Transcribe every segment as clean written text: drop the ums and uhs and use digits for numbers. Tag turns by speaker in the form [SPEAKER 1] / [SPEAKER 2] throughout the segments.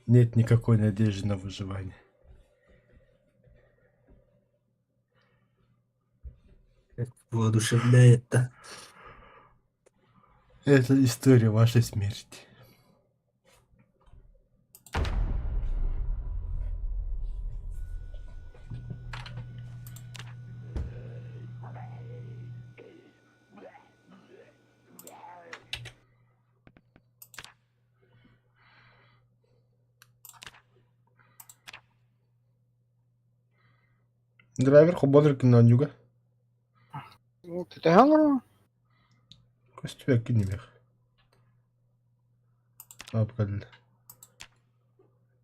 [SPEAKER 1] Нет никакой надежды на выживание.
[SPEAKER 2] Воодушевляет-то.
[SPEAKER 1] Это история вашей смерти. Драйвер холбонор киноонньууга
[SPEAKER 3] Кэтэһэ олорор.
[SPEAKER 1] Көстүбэккин имэх. Аап кэллэ.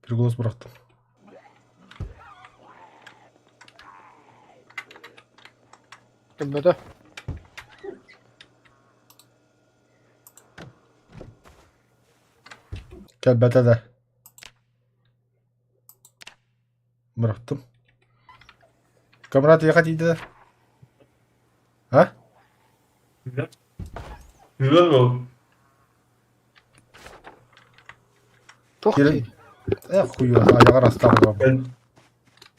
[SPEAKER 1] Приголос бырахтым.
[SPEAKER 3] Кэлбэтэ.
[SPEAKER 1] Кэлбэтэ да. Бырахтым. Камрад эйиэхэ тиийдэ да? А?
[SPEAKER 2] Үөл ол.
[SPEAKER 3] Туох
[SPEAKER 1] Киирэн
[SPEAKER 3] дии?
[SPEAKER 1] Э хуй айаҕар астаах олоробун.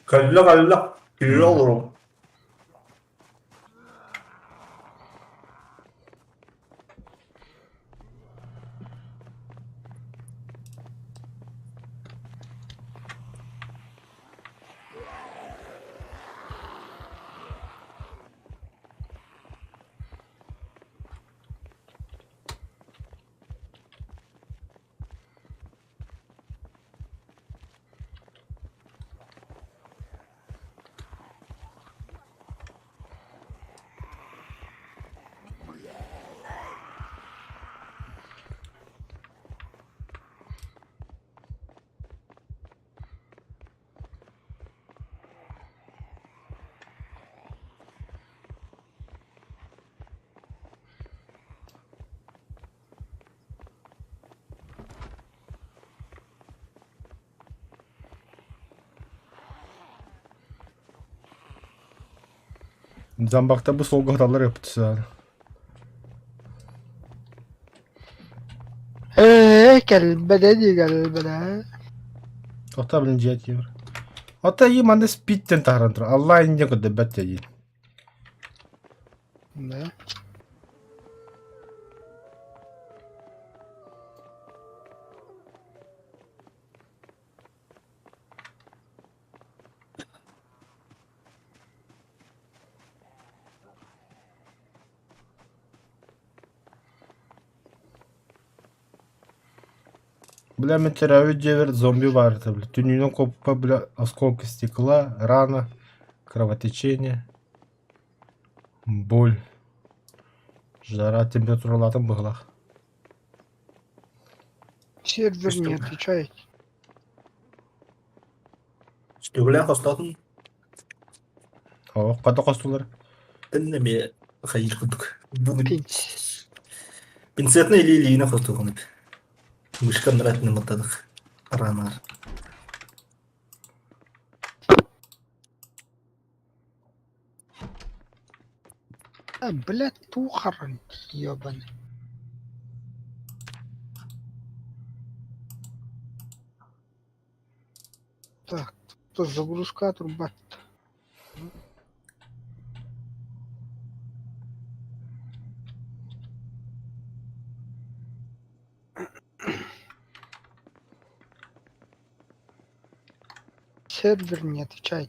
[SPEAKER 2] Кэллэ кэллэ. Киирэ олорон.
[SPEAKER 1] Зомбактар бу суолга сыталлар ыппытсаан.
[SPEAKER 3] Ээ, кэлбэтэ дии кэлбэтэ.
[SPEAKER 1] Ото блин дьиэ тиийэр. Ото и манна спиттен таһааран турар. Аллаа инньэ көрдөрбөт дии.
[SPEAKER 3] Да.
[SPEAKER 1] Бля, мин төрөөбүт дьиэбэр зомби баар этэ, бля. Түннүгүнэн куоппуппар, бля, осколки стекла, рана, кровотечение, боль, жара, температуралаатым быһыылаах.
[SPEAKER 3] Сервер не отвечает.
[SPEAKER 2] Үстүгүлээх хостоотун
[SPEAKER 1] Оо, хата хостулар.
[SPEAKER 2] тэн эмиэ хайыыр курдук.
[SPEAKER 3] Пинц.
[SPEAKER 2] Пинцетный или илиинэ хостуохун Мышка ныратын маттадык. Аранар.
[SPEAKER 3] А, блядь, тухаран, ёбаный. Так, тут загрузка труба. Сервер не отвечает.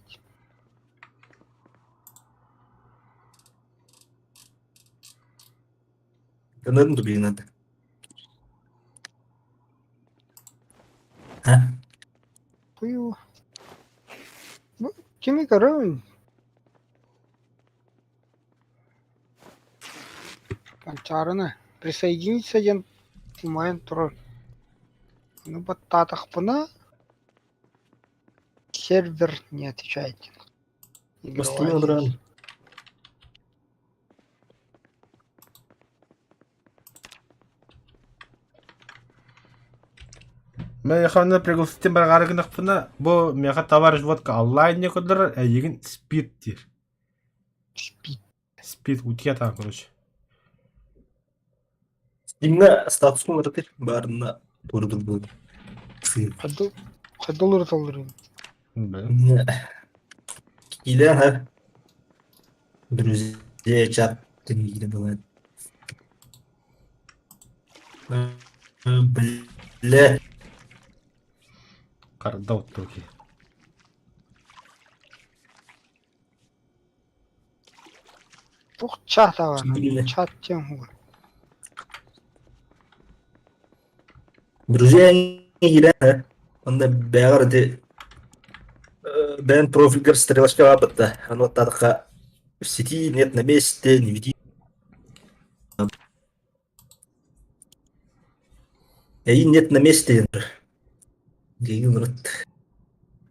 [SPEAKER 2] Гынарын дубинады. А?
[SPEAKER 3] Хуй Ну, кими көрөбүн? Манчаарыны присоединиться диэн умайан турар. Ну баттаатахпына сервер не отвечает.
[SPEAKER 2] Бастыны одуран.
[SPEAKER 1] Миэхэ пригласить бараары гынахпына, бу миэхэ товарищ водка онлайн не көрдөрөр, эйигин спид диир.
[SPEAKER 3] Спид.
[SPEAKER 1] Спид утуйа короче.
[SPEAKER 2] Стимҥэ статус уларытыр баарына туора турбут. Сын.
[SPEAKER 3] Хайдалыр талырын.
[SPEAKER 2] Киилээн ха. Друзья чат киирэ бывает. Бля.
[SPEAKER 1] Харда оттуки.
[SPEAKER 3] Туох чат аҕа? Чат диэн угар.
[SPEAKER 2] Друзья киирэн онно бэҕэр ити бэйэн профильгар стрелочка бааппытта. Аны оттаатахха в сети нет на месте, не веди. Эйин нет на месте диэн урут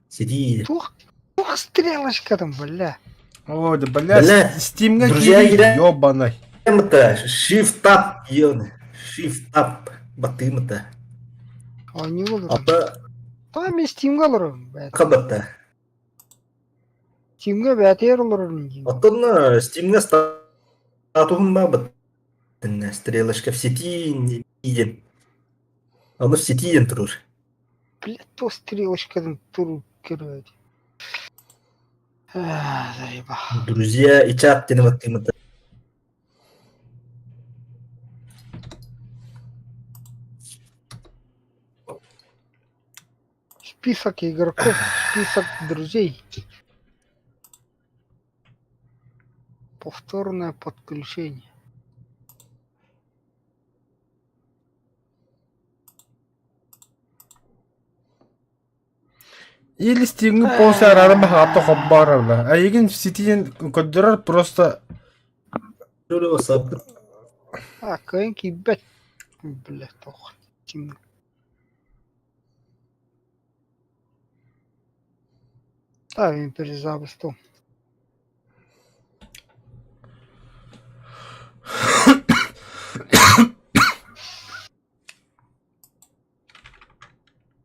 [SPEAKER 2] сети.
[SPEAKER 3] Туох туох стрелочка там, бля.
[SPEAKER 1] Ой, да бля, бля Стимҥа киирии ёбаный.
[SPEAKER 2] Shift tab диэн Shift tab баттыымыта.
[SPEAKER 3] Оонньуу олорор.
[SPEAKER 2] Ата
[SPEAKER 3] Та мен Стимга олорорум.
[SPEAKER 2] Хабатта.
[SPEAKER 3] Стимга бээтээр олорорум дии.
[SPEAKER 2] Оттон Стимҥа статуһун баабыт. Стрелочка в сети диэн. Ону в сети диэн турur.
[SPEAKER 3] Блядь, то стрелочкадан туру көрөөт. Заеба.
[SPEAKER 2] Друзья и чат диэн баттыымыта.
[SPEAKER 3] Список игроков, список друзей. Повторное подключение.
[SPEAKER 1] Или Steam'in полностью арааран баһаҕатта хоббоор бла. Эйигин ситиин көрдөрөр просто
[SPEAKER 3] А, кыайан киирбэт. Бля, туох. Steam. Ставим перезапуск.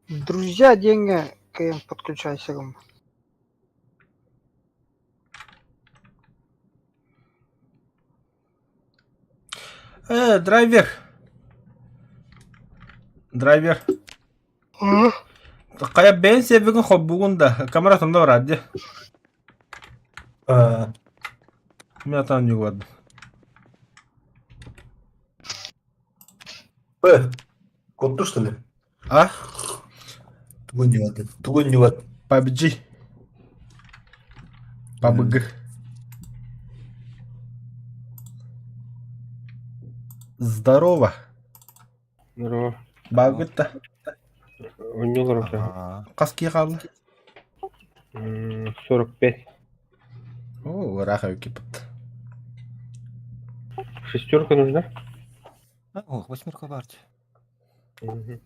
[SPEAKER 3] Друзья диэҥҥэ кыайан подключайся гыммыт.
[SPEAKER 1] Драйвер. Драйвер. Хайа бэйэн сиэбигин холбуугун да, камера сонно барар дии. Мин атаан ньугуладым.
[SPEAKER 2] Э, Котту что ли?
[SPEAKER 1] А?
[SPEAKER 2] Тугун ньуат. Тугун ньуат.
[SPEAKER 1] PUBG. PUBG. Здорово.
[SPEAKER 4] Здорово.
[SPEAKER 1] Багытта.
[SPEAKER 4] Онньулар ата.
[SPEAKER 1] Хас киһи хаалла?
[SPEAKER 4] 45.
[SPEAKER 1] О, ыраах эбиккиппит.
[SPEAKER 4] Шестерка нужна?
[SPEAKER 5] Ох, восьмерка баар.
[SPEAKER 4] Мгм.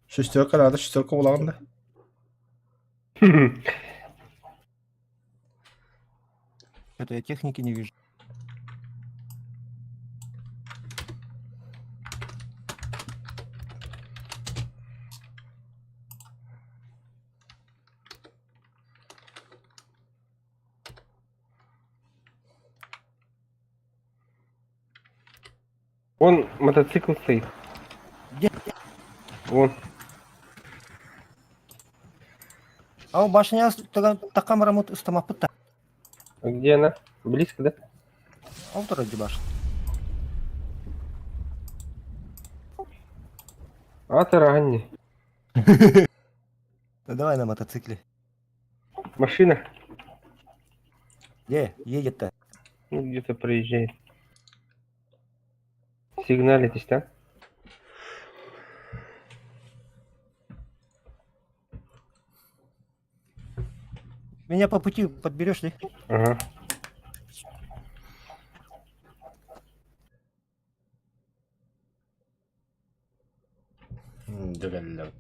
[SPEAKER 1] Шестерка надо, шестерка булаҕын да.
[SPEAKER 5] Что-то я техники не вижу.
[SPEAKER 4] Вон мотоцикл стоит.
[SPEAKER 5] Где?
[SPEAKER 4] Вон.
[SPEAKER 5] А у башня такамара ыстамаппыт
[SPEAKER 4] А где она? Близко, да?
[SPEAKER 5] Ол турар дии башня.
[SPEAKER 4] А, таранни.
[SPEAKER 5] Да давай на мотоцикле.
[SPEAKER 4] Машина.
[SPEAKER 5] Где? Едет-то.
[SPEAKER 4] Ну, где-то проезжает. Сигналит здесь, да?
[SPEAKER 5] Меня по пути подберешь ли?
[SPEAKER 4] Ага.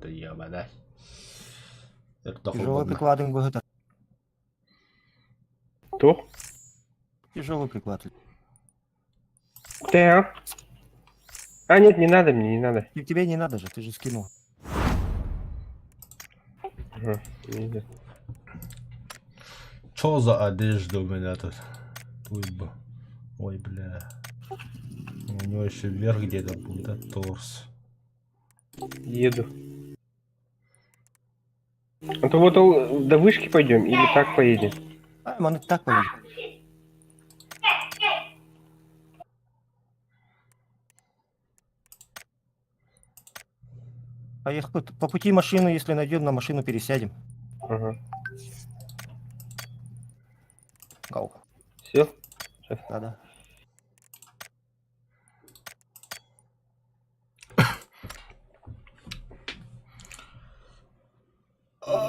[SPEAKER 1] Ебадай.
[SPEAKER 5] Тяжелый приклад будет.
[SPEAKER 4] То?
[SPEAKER 5] Тяжелый приклад.
[SPEAKER 4] Да. А, нет, не надо мне, не надо.
[SPEAKER 5] И тебе не надо же, ты же скинул.
[SPEAKER 4] Ага, не идет.
[SPEAKER 1] Чё за одежда у меня тут? Ой, б... Ой, бля. У него еще вверх где-то будет, да, торс.
[SPEAKER 4] Еду. А то вот ол до вышки пойдем или так поедем?
[SPEAKER 5] А, маны так поедем. Поехали. По пути машину, если найдем, на машину пересядем.
[SPEAKER 4] Ага.
[SPEAKER 5] Гау.
[SPEAKER 4] Все?
[SPEAKER 5] Да-да.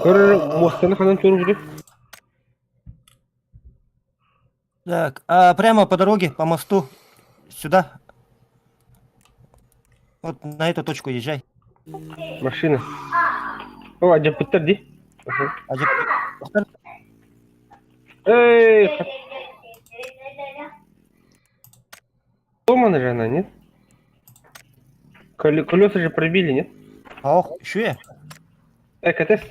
[SPEAKER 4] Көрөр муостаны ханан туругу
[SPEAKER 5] Так, а прямо по дороге, по мосту, сюда. Вот на эту точку езжай.
[SPEAKER 4] Машина. О, адьаппыттар дии.
[SPEAKER 5] А где-
[SPEAKER 4] Эй, Сломана же она, нет? Колеса же пробили, нет?
[SPEAKER 5] Ох, еще я.
[SPEAKER 4] Э, КТС.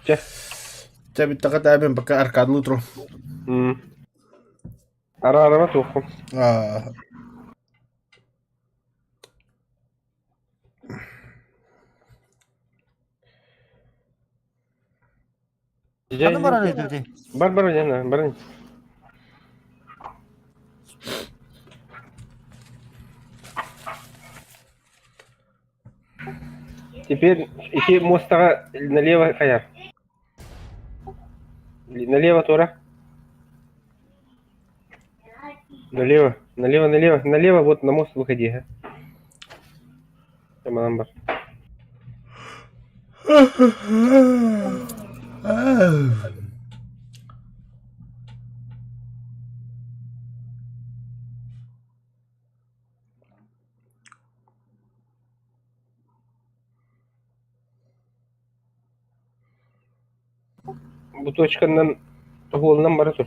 [SPEAKER 4] Чэ.
[SPEAKER 1] Чэ бүттэҕэ таабин пока аркадлыы туру.
[SPEAKER 4] Араарама туоххун.
[SPEAKER 1] Аа
[SPEAKER 5] Ханна барар эдэрдий?
[SPEAKER 4] Бар бар дьэ бар. Теперь ити мостаҕа налево хайар. Налево тура. Налево, налево, налево, налево, вот на мост выходи. Ага. Там бар. Бу точканан тоһуолунан бара тур.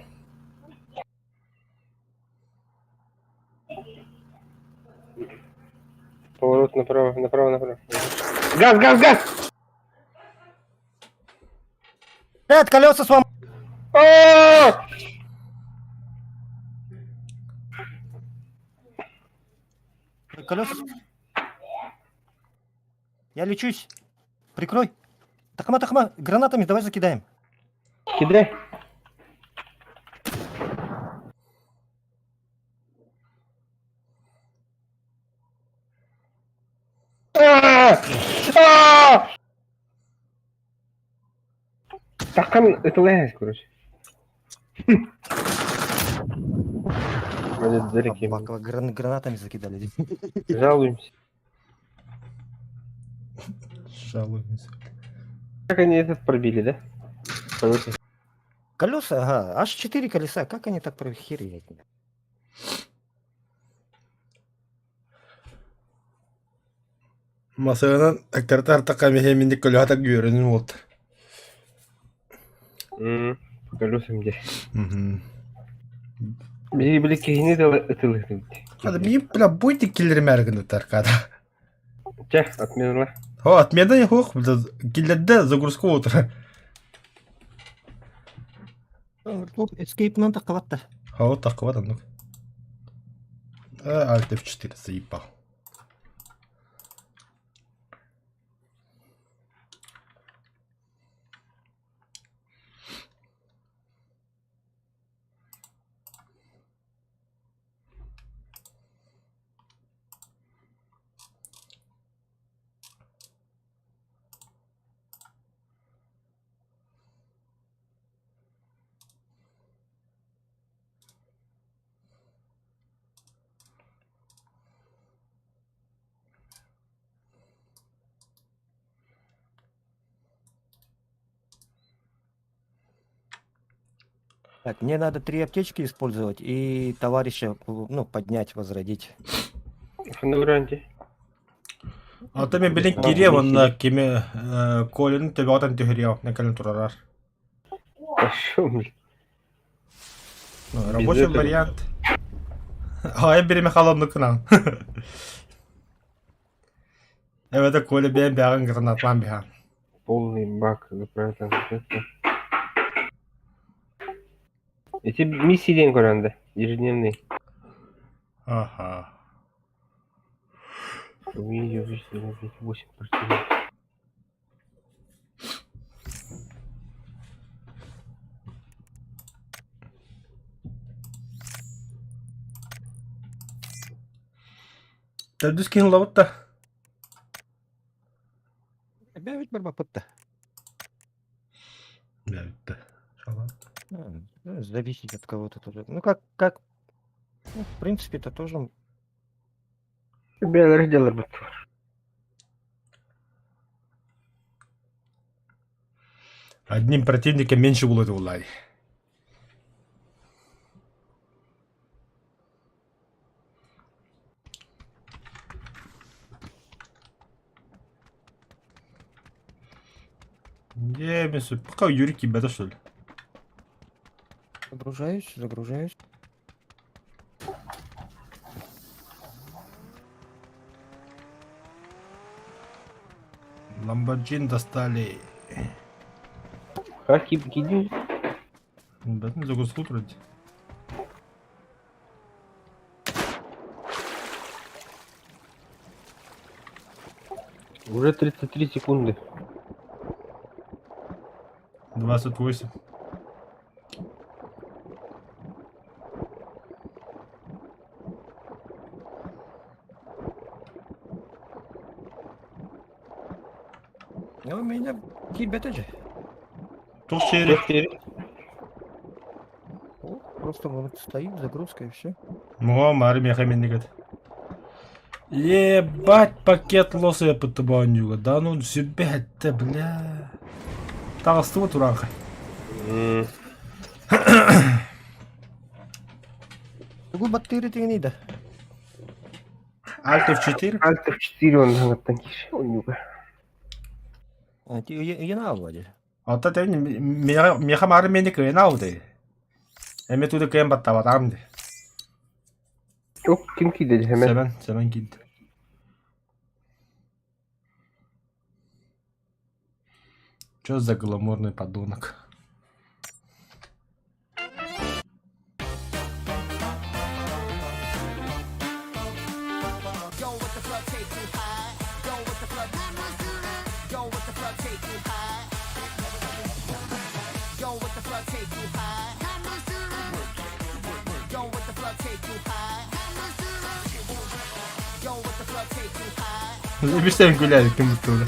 [SPEAKER 4] Поворот направо, направо, направо. Газ, газ, газ!
[SPEAKER 5] Эд, колеса сломали!
[SPEAKER 4] А!
[SPEAKER 5] Колеса... Я лечусь. Прикрой. Тахма, тахма, гранатами давай закидаем.
[SPEAKER 4] Кидай. А! А! Таххан ытылайас, короче.
[SPEAKER 5] Собака, гранатами закидали.
[SPEAKER 4] Жалуемся.
[SPEAKER 1] Жалуемся.
[SPEAKER 4] Как они этот пробили, да? Короче.
[SPEAKER 5] Колеса, ага, аж 4 колеса. Как они так прохерили?
[SPEAKER 1] Масыгынан аккарта артака мехеминdik көлөһө гүөрүнүн уолт.
[SPEAKER 4] По колесам где.
[SPEAKER 1] Мгм.
[SPEAKER 4] Били били киһини ытылыһын.
[SPEAKER 1] Хада би бля бойты киллеримээр гынытар када.
[SPEAKER 4] Чэ, отмена.
[SPEAKER 1] О, отмена не хух, бля, киллерде загрузка утра.
[SPEAKER 5] Escape нан таққабатта.
[SPEAKER 1] А вот так вот ну. Alt F4 заебал.
[SPEAKER 5] Так, мне надо три аптечки использовать и товарища, ну, поднять, возродить.
[SPEAKER 4] Ханна варианте.
[SPEAKER 1] Ата мен билин кире онна кеме Колин төбөтөн түһүрүө накалын турарар.
[SPEAKER 4] Пошел, блин.
[SPEAKER 1] Ну, рабочий
[SPEAKER 4] этого.
[SPEAKER 1] вариант. Ай бириме халамны кынан. Эвете Коля бэйэн бэҕин гранатлаан биһан.
[SPEAKER 4] Полный бак заправить. Эти миссии день көрөнде, ежедневный.
[SPEAKER 1] Аха.
[SPEAKER 4] Видео, 8 противников.
[SPEAKER 1] Төрдүс киһи ылабыт да.
[SPEAKER 5] Бэйэбит барбаппыт да.
[SPEAKER 1] Бэйэбит да. Шалан.
[SPEAKER 5] Ну, зависит от кого-то тоже. Ну как, как, ну, в принципе, это тоже
[SPEAKER 4] Бээлэр дьаларбыт.
[SPEAKER 1] Одним противником меньше было улай. Не, пока Юрий кибета, что ли?
[SPEAKER 5] Загружаюсь, загружаюсь.
[SPEAKER 1] Ламборджини достали.
[SPEAKER 4] Как кидим?
[SPEAKER 1] Бэтмен загрузку вроде.
[SPEAKER 4] Уже 33 секунды.
[SPEAKER 1] 28.
[SPEAKER 5] Ну, у меня кибета же.
[SPEAKER 1] Туох чери.
[SPEAKER 5] О, просто вот стоит загрузка и все.
[SPEAKER 1] Муға мары меха менегет. Ебать, пакет лоса я под табанюга. Да ну себе-то, бля. Таҕыстыбыт тураҥхай.
[SPEAKER 5] Тугу баттыыры тигини да.
[SPEAKER 1] Alt F4.
[SPEAKER 4] Alt F4 он хаҥаттан киирсэ онньуга.
[SPEAKER 5] Яна вроде.
[SPEAKER 1] Оттон тэн миэхэ маары миэнэ кыайан аабытай. Эмиэ туда кыайан баттаабатаҕым дии.
[SPEAKER 4] Оп, ким киирдэ дьэ
[SPEAKER 1] Сэмэн, Сэмэн киирдэ. Чё за гламурный подонок? Эбистэн күлэр ким буттула.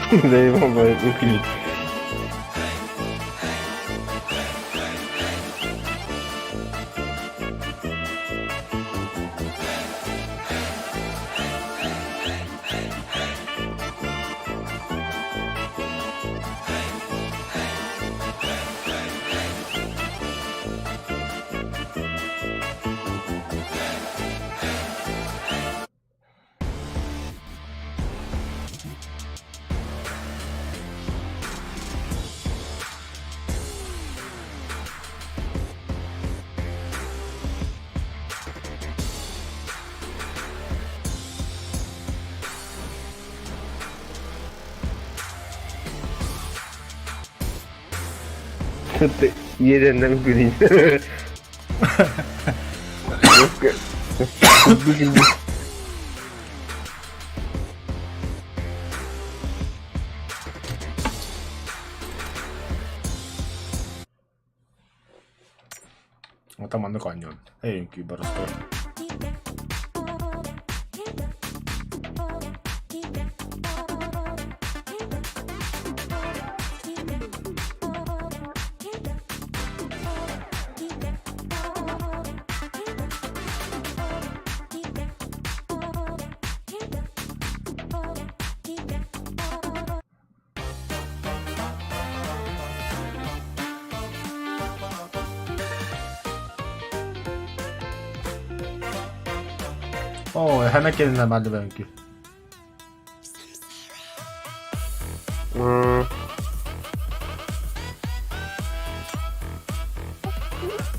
[SPEAKER 4] Заебал, блядь, не Иэдэннэн күлүн.
[SPEAKER 1] Ота маннык оонньуон. Эй, үҥкүү боростуой. Оо, эһэмэ кэлинэ бааллыба үҥкүү.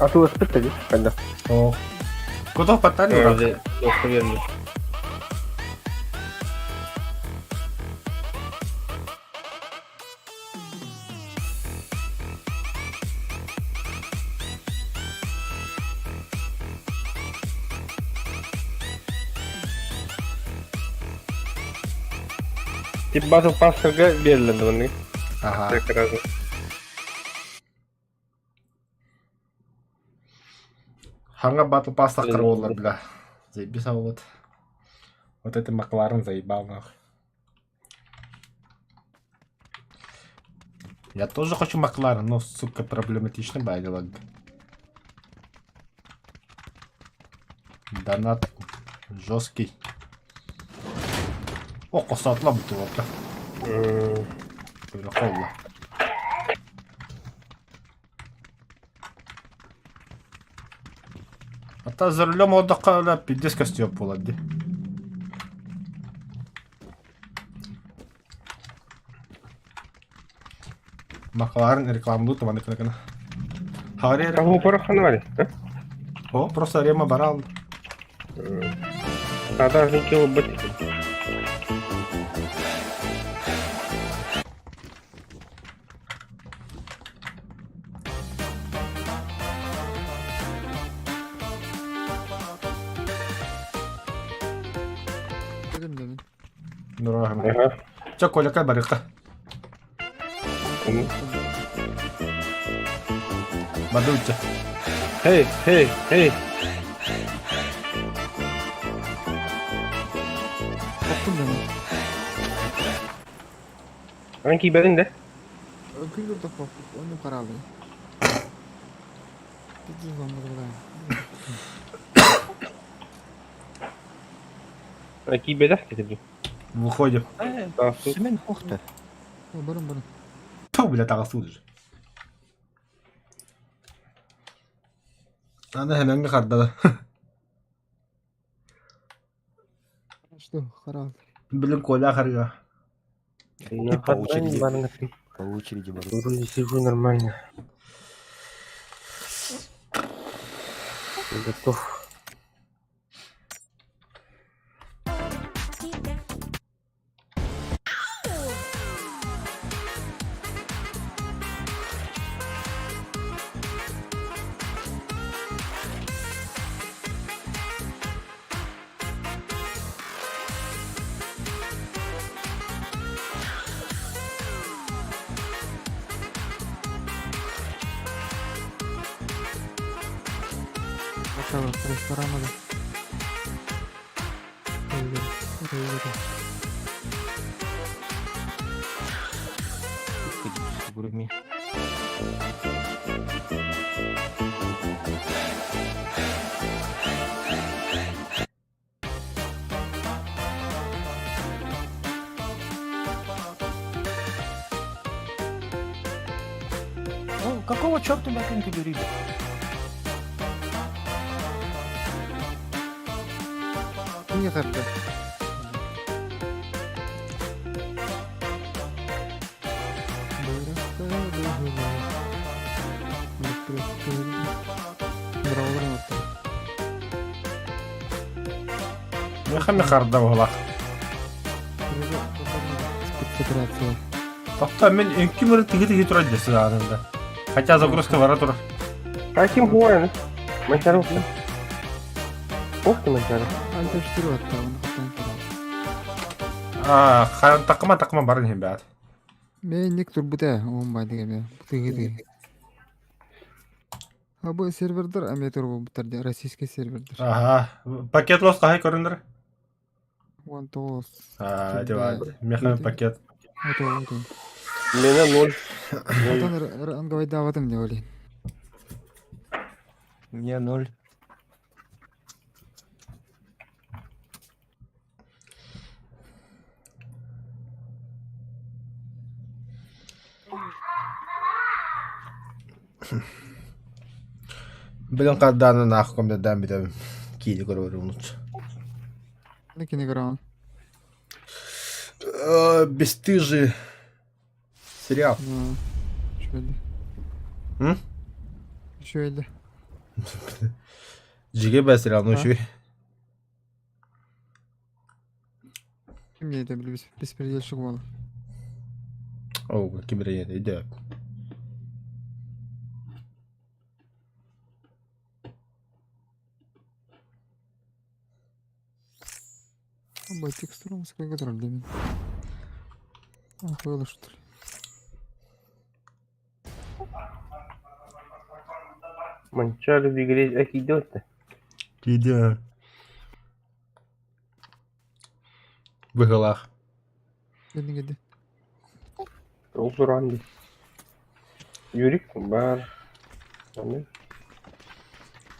[SPEAKER 4] Атыласпыт да дии, хайдах?
[SPEAKER 1] О. Куда паттали
[SPEAKER 4] Вроде достоверно. Тип батл пассерга берилинди маны.
[SPEAKER 1] Ага.
[SPEAKER 4] Как раз.
[SPEAKER 1] Ханга батл пасс таххар буоллар, бля. Заебись вот. Вот это Макларен заебал нахуй. Я тоже хочу Макларен, но, сука, проблематично байлаг. Донат жесткий. О, косатла бутылка. Холла. Ата за рулем отдыхка өлө пиздец костюм буолар дии. Макларен рекламалыы туманы кына Хари
[SPEAKER 4] Кого порохановали?
[SPEAKER 1] О, просто рема барал.
[SPEAKER 4] Продажный кило быть.
[SPEAKER 1] Ага. Чэ, Коля, барыха. Бадучча.
[SPEAKER 4] Эй, эй, эй! Ан кийбэтиҥ да? Кийбэтэх киһи
[SPEAKER 1] Выходим.
[SPEAKER 5] Семен хохта.
[SPEAKER 1] Тьфу, бля, таҕыстыбыт уже. Аны хэмэҥҥэ хардада. Блин, Коля харыга.
[SPEAKER 5] По очереди. По очереди бару.
[SPEAKER 4] Вроде сижу нормально. Готов.
[SPEAKER 5] Гурми. Ну, какого черта ботинки бери?
[SPEAKER 1] Меха харда буолах. Тохто мен үҥкү мөрө тыгы-тыгы турар дьэ сыаанында. Хотя загрузка бара турар.
[SPEAKER 4] Каким воин? Монтировка. Ох ты, монтировка.
[SPEAKER 1] Аа, такыма такыма барын иһин бэт.
[SPEAKER 6] Мен турбута он байдыга ме тыгы тыгы. А бу сервердер аме турбуттар российский сервердер.
[SPEAKER 1] Ага. Пакет лос хаһай көрүнөр?
[SPEAKER 6] 19.
[SPEAKER 1] Аа, дива. Меха пакет.
[SPEAKER 6] Ото ото.
[SPEAKER 4] Меня ноль.
[SPEAKER 6] Отон ранговайдаабатым деп ойлойм.
[SPEAKER 5] У меня ноль.
[SPEAKER 1] Блин, карданы нахуй комдадам битем. Киили көрөр унут.
[SPEAKER 6] Кини көрөҕүн?
[SPEAKER 1] Бесстыжие. Сериал.
[SPEAKER 6] Үчүгэй.
[SPEAKER 1] М?
[SPEAKER 6] Үчүгэй.
[SPEAKER 1] Жиге бәсір аны үчүгэй.
[SPEAKER 6] Ким диэтэ били беспредельщик уола.
[SPEAKER 1] Оо, ким эрэ өйдөөп.
[SPEAKER 6] Бай текстура музыкага турар деймин. Охуела что ли?
[SPEAKER 4] Манчары в игре киирдэ
[SPEAKER 1] Киирдэ. Быһыылаах.
[SPEAKER 6] Кэннигеди.
[SPEAKER 4] Ол сураан дии. Юрик баар. Аны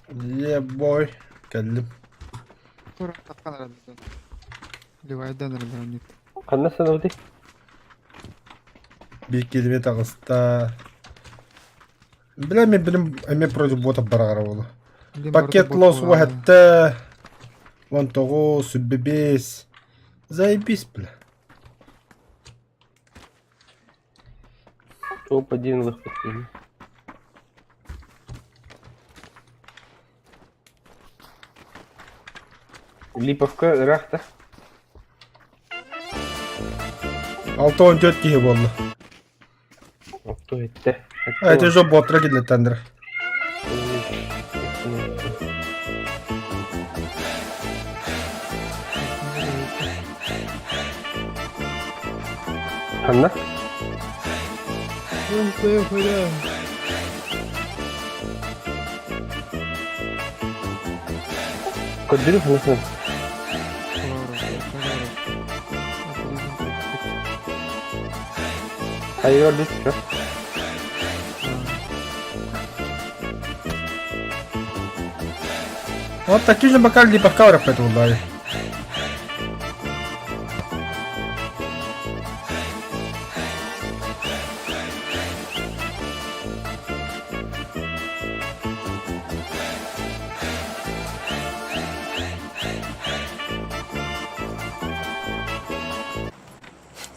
[SPEAKER 1] Yeah boy. Кэллим.
[SPEAKER 6] Тура тапкан эрэллэр. Левайдан эрэллэр нет.
[SPEAKER 4] Ханна санабытый?
[SPEAKER 1] Биир килиме таҕыста. Бля, мен билим эмиэ против бота бараҕара буолла. Пакет лос уһатта. 19, 25. Заебись, бля.
[SPEAKER 4] Топ-1 выход. Липовка ыраахта.
[SPEAKER 1] 6-14 киһи буолла.
[SPEAKER 4] Отто эттэ.
[SPEAKER 1] Это уже ботра киллэттендер.
[SPEAKER 4] Ханна? Көрдүрү ханна? Хайыгар бүттэ.
[SPEAKER 1] Вот такие же бокал липовка ураппет буолла.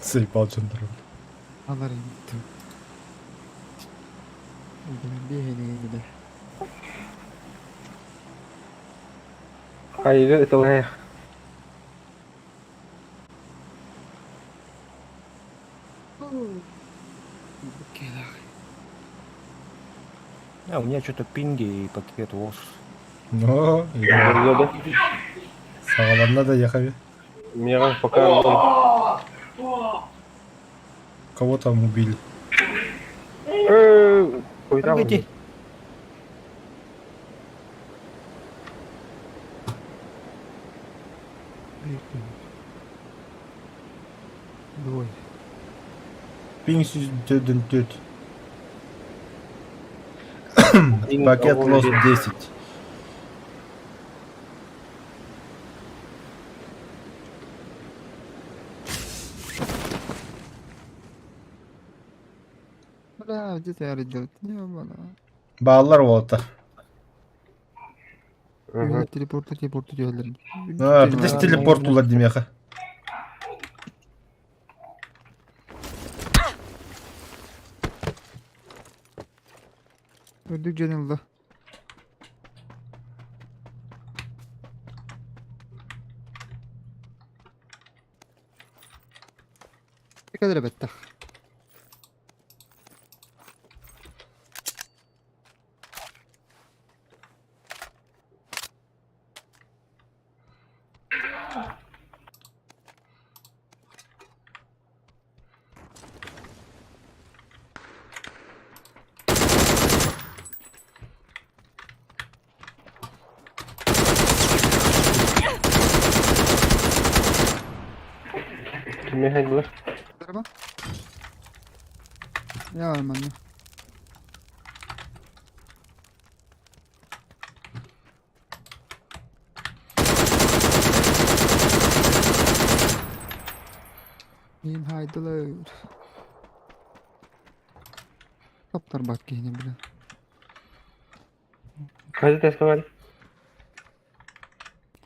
[SPEAKER 1] Заебал Джандаров.
[SPEAKER 6] Алар иттим. Бля,
[SPEAKER 4] Хайыгар ыталаах.
[SPEAKER 5] А, у меня что-то пинги и пакет лос.
[SPEAKER 1] Но,
[SPEAKER 4] Да.
[SPEAKER 1] саҕаланна да ехали.
[SPEAKER 4] Миэхэ пока
[SPEAKER 1] Кого там убили?
[SPEAKER 5] Прыгайте.
[SPEAKER 6] Двое.
[SPEAKER 1] Пинг 104. Пакет лос 10.
[SPEAKER 6] Бля, где ты яры делать? Не, бана.
[SPEAKER 1] Бааллар уолаттар.
[SPEAKER 6] Телепорт, телепорт делали.
[SPEAKER 1] А, билес телепорт улар демеха.
[SPEAKER 6] Öldük canıldı. Ne kadar bette.
[SPEAKER 4] Кимиэхэ булар.
[SPEAKER 6] Araba. Ne var bende? Benim haydalar. Kaplar bak yine bile.
[SPEAKER 4] Ханна теска бар.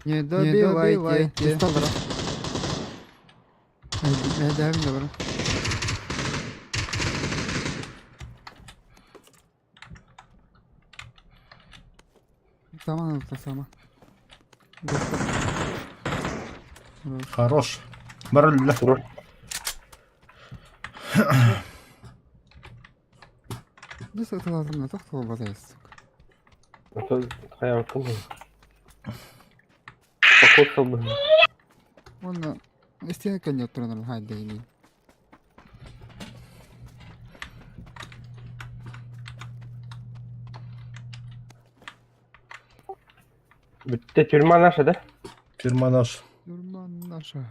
[SPEAKER 6] Не добивайте. Усталара. Эдем de var. Сама надо, сама. Готов.
[SPEAKER 1] Хорош. Барылла.
[SPEAKER 4] Хорош.
[SPEAKER 6] Бис ыталазымна тохтол базайс, сука.
[SPEAKER 4] А то хайа кым. Покоцал бы.
[SPEAKER 6] Уонна истиэнэ кэннигэр туран хайда ини.
[SPEAKER 4] Бүттэ тюрьма наша, да?
[SPEAKER 1] Тюрьма наша.
[SPEAKER 6] Тюрьма наша.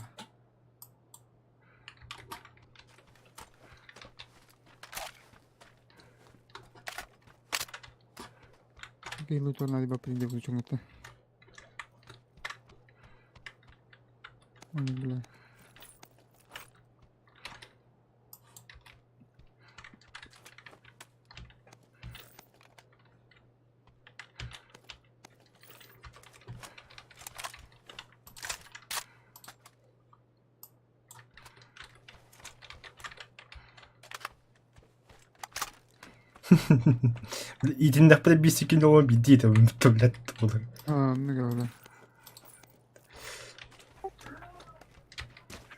[SPEAKER 6] Окей, лутор надо бы придет чему-то. Ой, бля.
[SPEAKER 1] Итиннэхпинэ биир секунда уон биирдии этэ блядь буолар.
[SPEAKER 6] А, ну говорю.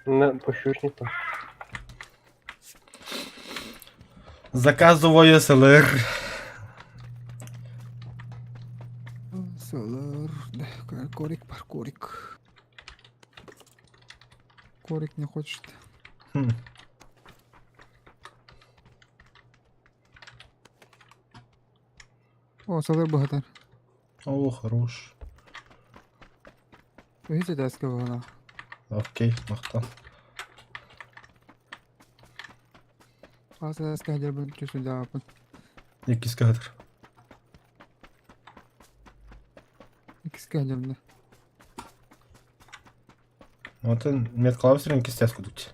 [SPEAKER 4] На пощечнику.
[SPEAKER 1] Заказываю СЛР.
[SPEAKER 6] Солар, да, корик, паркорик. Корик не хочет.
[SPEAKER 1] Хм.
[SPEAKER 6] О, Солар богатырь.
[SPEAKER 1] О, хорош.
[SPEAKER 6] Видите, да, сказала.
[SPEAKER 1] Окей, махтал.
[SPEAKER 6] А, сказали, блин, сюда.
[SPEAKER 1] Иккис каһытыр.
[SPEAKER 6] Иккис каһадер.
[SPEAKER 1] Онтон меткалабы сирин иккис кудут.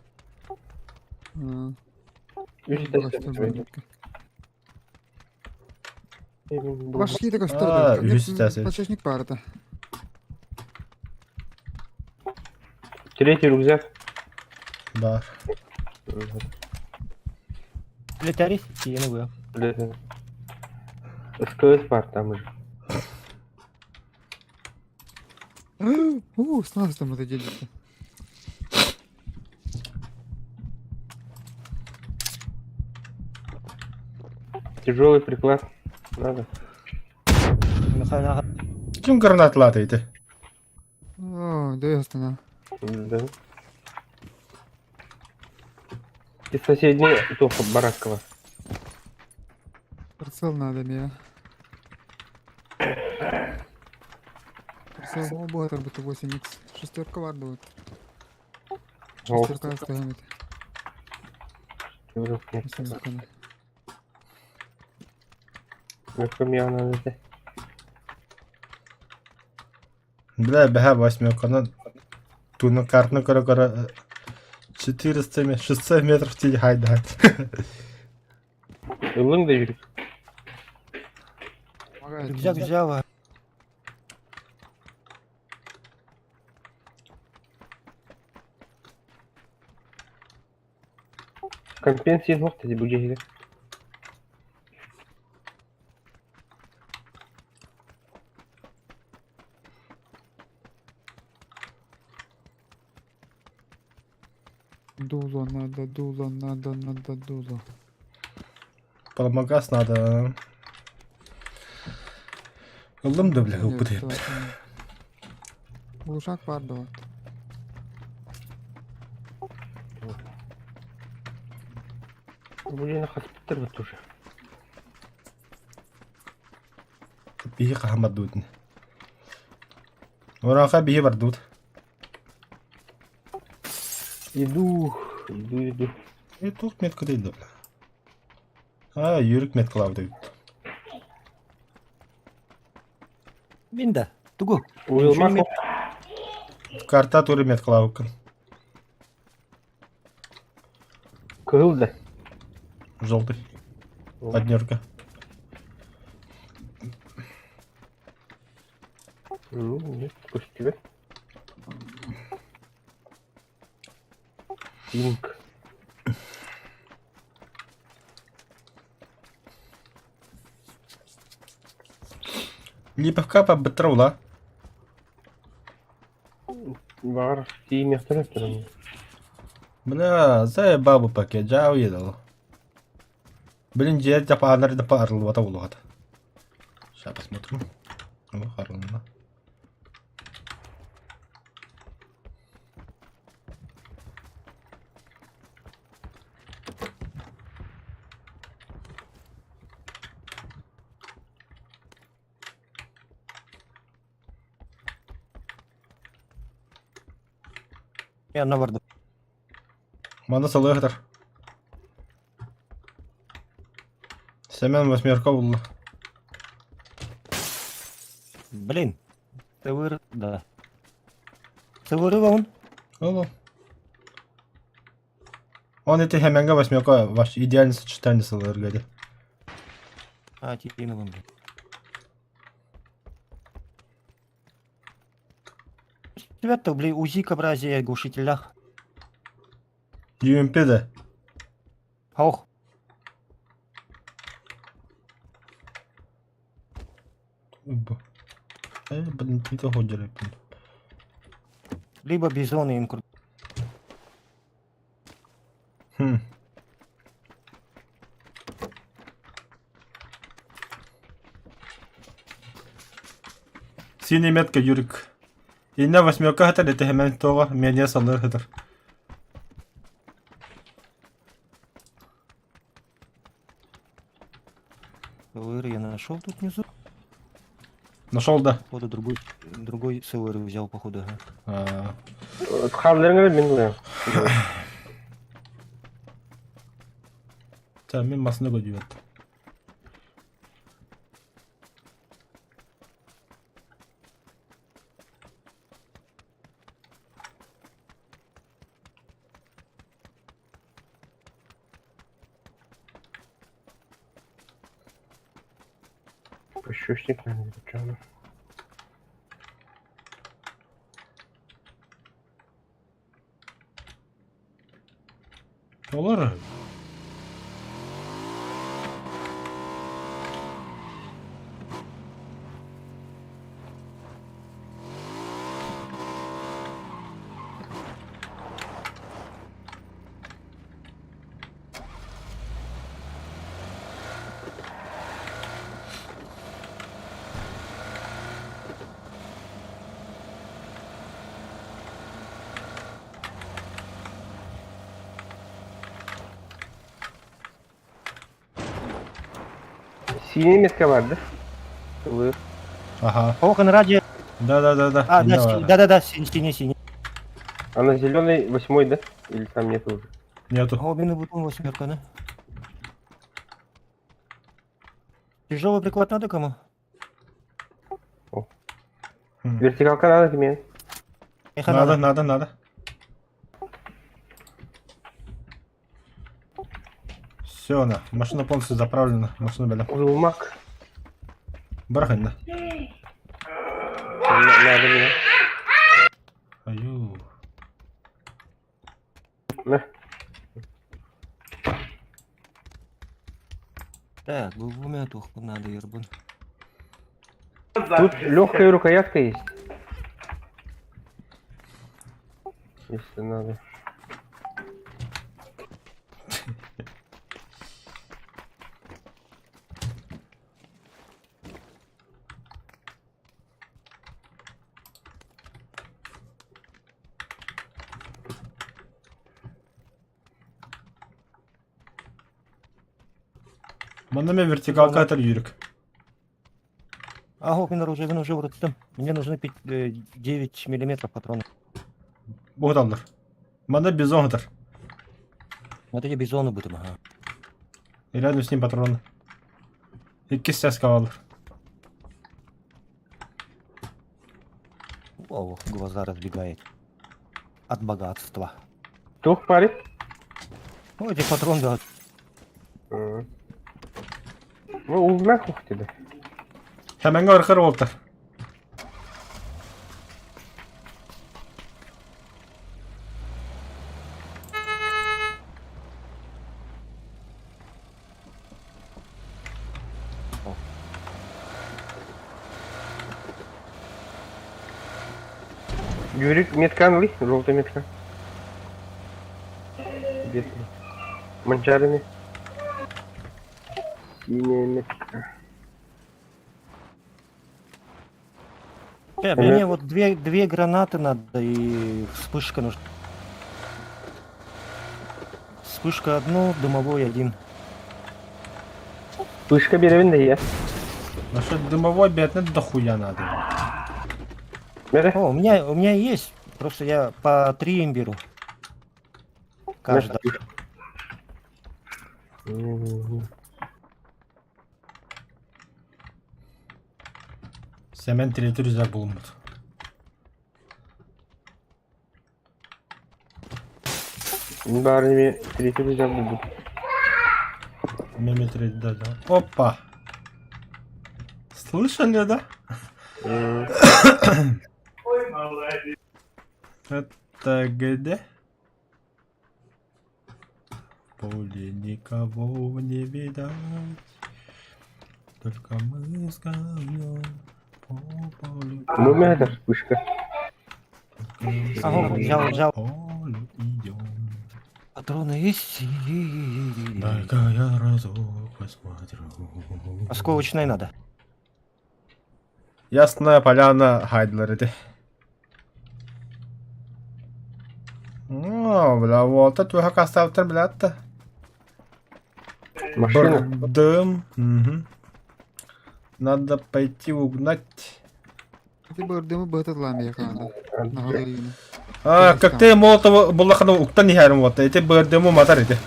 [SPEAKER 4] Үс
[SPEAKER 6] Пошли такой
[SPEAKER 1] А,
[SPEAKER 6] что
[SPEAKER 1] үс тәс.
[SPEAKER 6] Подсечник пара-то.
[SPEAKER 4] Третий рюкзак.
[SPEAKER 1] Бар.
[SPEAKER 5] Летарис, тиены вы.
[SPEAKER 4] Бля. СКС бар там же.
[SPEAKER 6] У, с нас там это делится.
[SPEAKER 4] Тяжелый приклад. Надо.
[SPEAKER 5] Михаил,
[SPEAKER 1] Ким гранат ити?
[SPEAKER 6] О, да я остановил.
[SPEAKER 4] Да. Из соседней Тоха Баракова.
[SPEAKER 6] Прицел надо мне. Прицел будет 8х. Шестерка варда вот.
[SPEAKER 4] О,
[SPEAKER 6] Шестерка стоит. Восемь
[SPEAKER 4] надо.
[SPEAKER 1] Бля, бэһэ восьмерканы туну картны көрө-көрө 400 метров, 600 метров тиий хайда.
[SPEAKER 4] Ылың да жүрік.
[SPEAKER 6] Помогает.
[SPEAKER 5] Рюкзак взял, а
[SPEAKER 4] Компенсия нохта деп бүге
[SPEAKER 6] Дуло надо, дуло надо, надо дуло.
[SPEAKER 1] Промагаз надо. Ыллым да бля,
[SPEAKER 6] Нет,
[SPEAKER 1] ылбыт
[SPEAKER 6] так, Глушак варда вот.
[SPEAKER 4] Бүге хаспиттер бит уже.
[SPEAKER 1] Биһи хаһан бардыбытын. Ураха биһи бардыбыт.
[SPEAKER 4] Иду, иду, иду.
[SPEAKER 1] И туох метка дейdi бля. А, юрик меткалабыт эбит.
[SPEAKER 5] Минда, тугу.
[SPEAKER 4] Уилмак
[SPEAKER 1] Карта туры меткалабыккын.
[SPEAKER 4] кыл да.
[SPEAKER 1] Желтый. Однерка.
[SPEAKER 4] Ну, нет, көстүбе. Пинг.
[SPEAKER 1] Липовка быттара ула.
[SPEAKER 4] Баҕар тиийимиэхтэрэ туран.
[SPEAKER 1] Бля, заебал пакет, жау едал. Блин, дьиэ дапаанар дапа арыллыбата улуҕата. Сейчас посмотрим. О, арылынна.
[SPEAKER 5] Я на варду.
[SPEAKER 1] Манна салыахтар. Семен восьмерка булла.
[SPEAKER 5] Блин. ТВР, да. ТВР он.
[SPEAKER 1] Ол. Он эти Хеменга восьмерка ваш идеальное сочетание салырга дии.
[SPEAKER 5] А, тииновым, блин. Ребята, блин, УЗИ образия глушителях.
[SPEAKER 1] UMP да.
[SPEAKER 5] Ох,
[SPEAKER 1] Э, блин, ты того блин.
[SPEAKER 5] Либо бизоны им крут.
[SPEAKER 1] Хм. Синий метка, Юрик. Инна восьмерка хатар, это хемен тоға, меня салыр хатар.
[SPEAKER 5] СВР я нашел тут внизу.
[SPEAKER 1] Нашел, да.
[SPEAKER 5] Походу другой СВР взял, походу. Ага.
[SPEAKER 1] А,
[SPEAKER 4] Хаалларыҥ мин булуом.
[SPEAKER 1] Та, мен масына көдүйет.
[SPEAKER 4] Пощечник, наверное, причем.
[SPEAKER 1] Олар.
[SPEAKER 4] Синий метка бар, да? Вы.
[SPEAKER 1] Ага.
[SPEAKER 5] Ох, он ради.
[SPEAKER 1] Да-да-да-да.
[SPEAKER 5] А,
[SPEAKER 1] Инна
[SPEAKER 5] да,
[SPEAKER 1] бар.
[SPEAKER 5] да-да-да, синий, синий, синий.
[SPEAKER 4] А на зеленый восьмой, да? Или там нету уже?
[SPEAKER 1] Нету.
[SPEAKER 5] О, блин, бутон восьмерка, да? Тяжелый приклад надо кому?
[SPEAKER 1] Хм.
[SPEAKER 4] Вертикалка надо тебе?
[SPEAKER 5] Эхо
[SPEAKER 1] Надо, надо, надо. Все, на. Машина полностью заправлена. Машина бля.
[SPEAKER 4] Узлмак.
[SPEAKER 1] Бараханна.
[SPEAKER 4] Надо мне.
[SPEAKER 1] Аю.
[SPEAKER 4] На.
[SPEAKER 5] Так, двумя туху надо, ербун.
[SPEAKER 4] Тут легкая рукоятка есть. Если надо.
[SPEAKER 1] Манна вертикалка атар Юрик.
[SPEAKER 5] Ага, мен оружие, мен уже вроде Мне нужны 9 миллиметров патронов.
[SPEAKER 1] Богданлар. Манна бизон атар.
[SPEAKER 5] Вот эти бизоны будем, ага.
[SPEAKER 1] И рядом с ним патроны. Икки сяска алар.
[SPEAKER 5] О, глаза разбегает. От богатства.
[SPEAKER 4] Тух парит?
[SPEAKER 5] Ну, эти патроны, да.
[SPEAKER 4] Ну, узлмак ух тебе.
[SPEAKER 1] Hemen арқар болтар.
[SPEAKER 4] Юрик, метка ылый, желтая метка. Где ты? Манчарами. Синяя метка.
[SPEAKER 5] Мне вот две гранаты надо и вспышка нужна. Вспышка одну, дымовой один.
[SPEAKER 4] Вспышка беревин да я.
[SPEAKER 1] Насчет дымовой бедный дохуя надо.
[SPEAKER 4] Бери.
[SPEAKER 5] О, у меня есть. Просто я по три им беру. Каждый.
[SPEAKER 1] Семен третий рюкзак булуммут.
[SPEAKER 4] Бары третий рюкзак будет.
[SPEAKER 1] Меме третий, да, да. Опа! Слышали, да? Это где? В поле никого не видать. Только мы с конем по полю.
[SPEAKER 4] Ну, у меня это вспышка.
[SPEAKER 1] Только мы с
[SPEAKER 5] Ага, взял, взял.
[SPEAKER 1] по полю идем.
[SPEAKER 5] Патроны есть?
[SPEAKER 1] Дай-ка я разок посмотрю.
[SPEAKER 5] Осколочные надо.
[SPEAKER 1] Ясная поляна Хайдлер эти. О, бля, вот это твой хакаставтер, блядь-то.
[SPEAKER 4] Машина.
[SPEAKER 1] Дым. Угу. Надо пойти угнать.
[SPEAKER 6] Ты бардымы бытытлам яхада. Нагаларина.
[SPEAKER 1] А, коктейль Молотова буллахана уктан ихәрим вот. Эти бырдымы матар эти.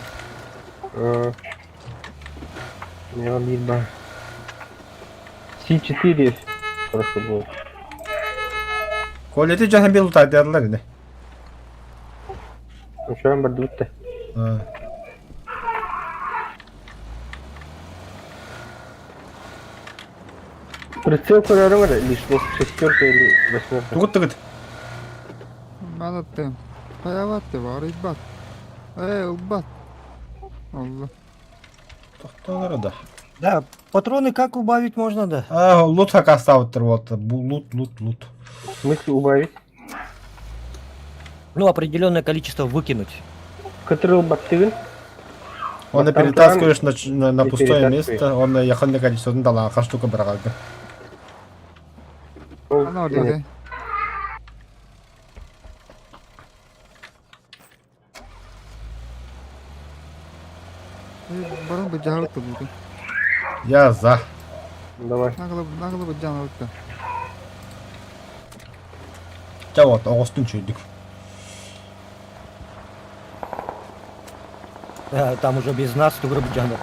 [SPEAKER 4] Не обидно. С4 хорошо будет.
[SPEAKER 1] Коля эти жахан бил утардырлар ине.
[SPEAKER 4] Ну что, бардут-то?
[SPEAKER 1] А.
[SPEAKER 4] Прицел куда лишний, шестерка или восьмерка.
[SPEAKER 1] Тугут тугут.
[SPEAKER 6] Малаттым. Хаяватты бар ибат. Эй, убат. Allah.
[SPEAKER 1] Тохтонар да.
[SPEAKER 5] Да, патроны как убавить можно, да?
[SPEAKER 1] А, лут хакаставтер вот. Лут, лут, лут.
[SPEAKER 4] В смысле убавить?
[SPEAKER 5] Ну, определенное количество выкинуть.
[SPEAKER 4] Который бактыгын?
[SPEAKER 1] Он
[SPEAKER 4] Вот там
[SPEAKER 1] перетаскиваешь на
[SPEAKER 4] и
[SPEAKER 1] пустое
[SPEAKER 4] перетаскиваешь.
[SPEAKER 1] место, он яхонное количество дала, а штука брага.
[SPEAKER 6] Ана orada. Баран bu jahalıttı bu.
[SPEAKER 1] Я за.
[SPEAKER 4] Давай.
[SPEAKER 6] Нагылы нагылы bu jahalıttı.
[SPEAKER 1] Ча вот, оғыстын чөйдік.
[SPEAKER 5] Да, там уже без нас Туграбджанов.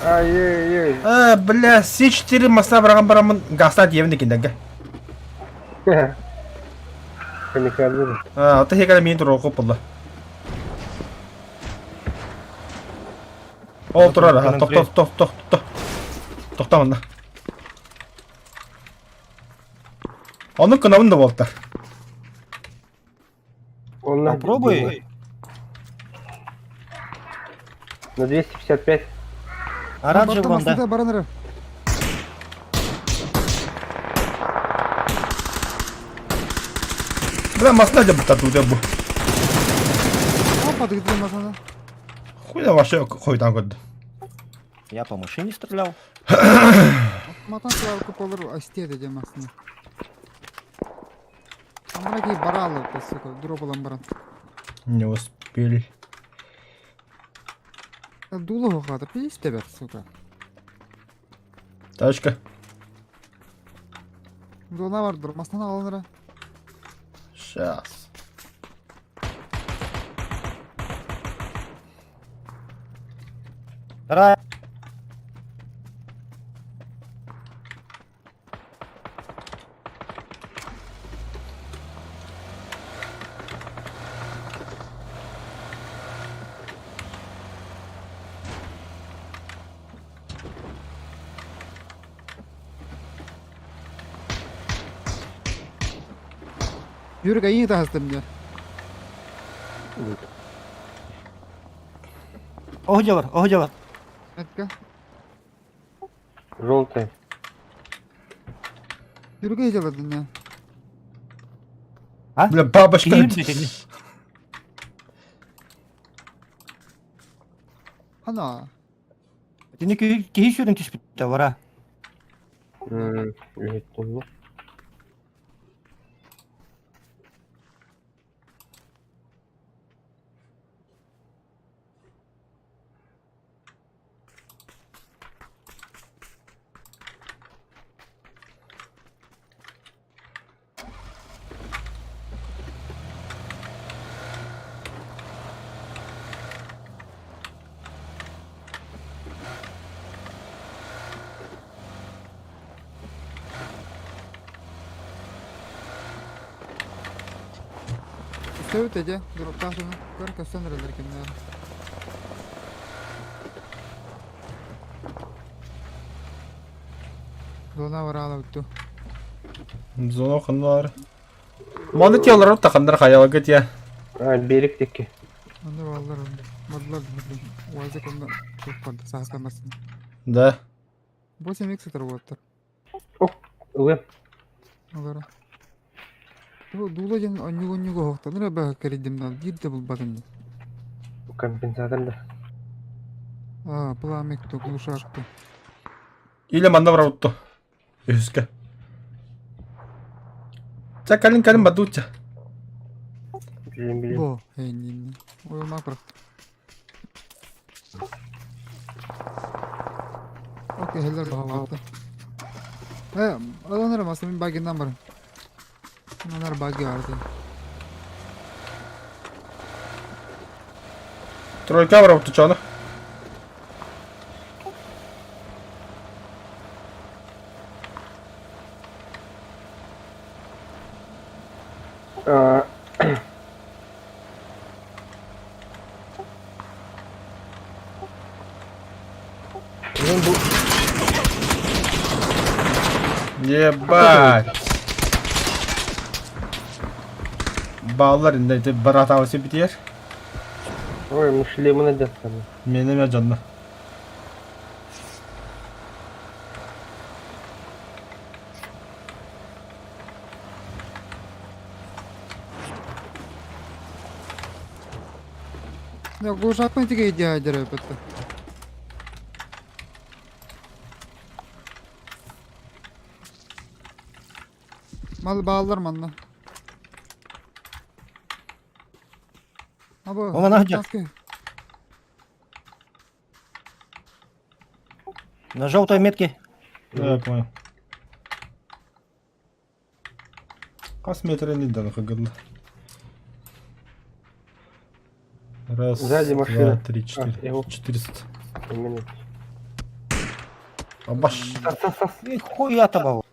[SPEAKER 4] Ай-яй-яй.
[SPEAKER 1] А, бля, С4 масна барған барамын, гасна диевін екен дәгі.
[SPEAKER 4] Камикадзе.
[SPEAKER 1] А, ата хекара мен турар оқып болды. Ол турар, аха, тоқта, тоқта, тоқта, тоқта мында. Оны кынабын да болды.
[SPEAKER 4] Он на
[SPEAKER 5] Попробуй.
[SPEAKER 4] На 255.
[SPEAKER 5] Оранжевый вон, да.
[SPEAKER 6] Баран
[SPEAKER 1] Бля, масна деп бұта туды бұ.
[SPEAKER 6] Опа, ты где masana?
[SPEAKER 1] Хуйда вообще қойдан көрді.
[SPEAKER 5] Я по машине стрелял.
[SPEAKER 6] Matan sıra kupaları astiyet edeceğim aslında. Amına ki bara alıp сука, дроп alan баран.
[SPEAKER 1] Не успели.
[SPEAKER 6] Дулы хоқады, пиздец бер, сука.
[SPEAKER 1] Тачка.
[SPEAKER 6] Дона бар, дурмастан алыныр.
[SPEAKER 1] Сейчас.
[SPEAKER 5] Вторая.
[SPEAKER 6] Юрка, iyi тастым мне.
[SPEAKER 5] Оҕо бар, оҕо бар.
[SPEAKER 6] Этка.
[SPEAKER 4] Желтая.
[SPEAKER 6] Юрка иди ладно.
[SPEAKER 5] А?
[SPEAKER 1] Бля, бабочка.
[SPEAKER 5] Киһи үрдүтүн.
[SPEAKER 6] Ана.
[SPEAKER 5] Итини киһи киһи сүрүн түспүттэ бара.
[SPEAKER 4] Үһүттүн.
[SPEAKER 6] Сөбүт эдьэ, дроптаах дьону көр көстөн эрэллэр кимнээх. Зона бараала бүттү.
[SPEAKER 1] Зона ханнар. Маны телорор тахандар хаялга тия.
[SPEAKER 4] А, берег текке.
[SPEAKER 6] Онно баллар бардылар билим. Уазик онно туох барда саастамасын.
[SPEAKER 1] Да.
[SPEAKER 6] Бу семик сытар уоттар.
[SPEAKER 4] Ылым.
[SPEAKER 6] Олора. Бу дуула диэн онньугу-онньугу оһохтонор эбэһэ кэрийдим да биир да булбатым.
[SPEAKER 4] Компенсатор да.
[SPEAKER 6] А, пламя кто глушак-то.
[SPEAKER 1] Или манна барабытту. Үһүскэ. Ча кэлин кэлин бадуучча.
[SPEAKER 4] Билим билим.
[SPEAKER 6] Бо, эй, Ой, макро. Окей, хеллер баҕалаахтар. Э, аланар мас мин багиннан барым. Анар баги бар дии.
[SPEAKER 1] Тройка барабытту чону.
[SPEAKER 4] А, Ну, бу...
[SPEAKER 1] Ебать. Баалар инде ити баратабысы битиэр.
[SPEAKER 4] Ой, мы шлемы надеться.
[SPEAKER 1] Менеме дьонно.
[SPEAKER 6] Я глушакпын тиге идея дереп этте. Мал баалар манна. Або.
[SPEAKER 5] Ома нахджа. На желтой метке.
[SPEAKER 1] Да, я понял. Хас метрен инден хагылла. Раз,
[SPEAKER 4] Сзади
[SPEAKER 1] два,
[SPEAKER 4] машина.
[SPEAKER 1] три,
[SPEAKER 4] А,
[SPEAKER 1] четыре.
[SPEAKER 4] его.
[SPEAKER 1] 400.
[SPEAKER 4] Именно.
[SPEAKER 1] Абаш.
[SPEAKER 4] Сас, сас, сас.
[SPEAKER 5] Эй, хуя табал.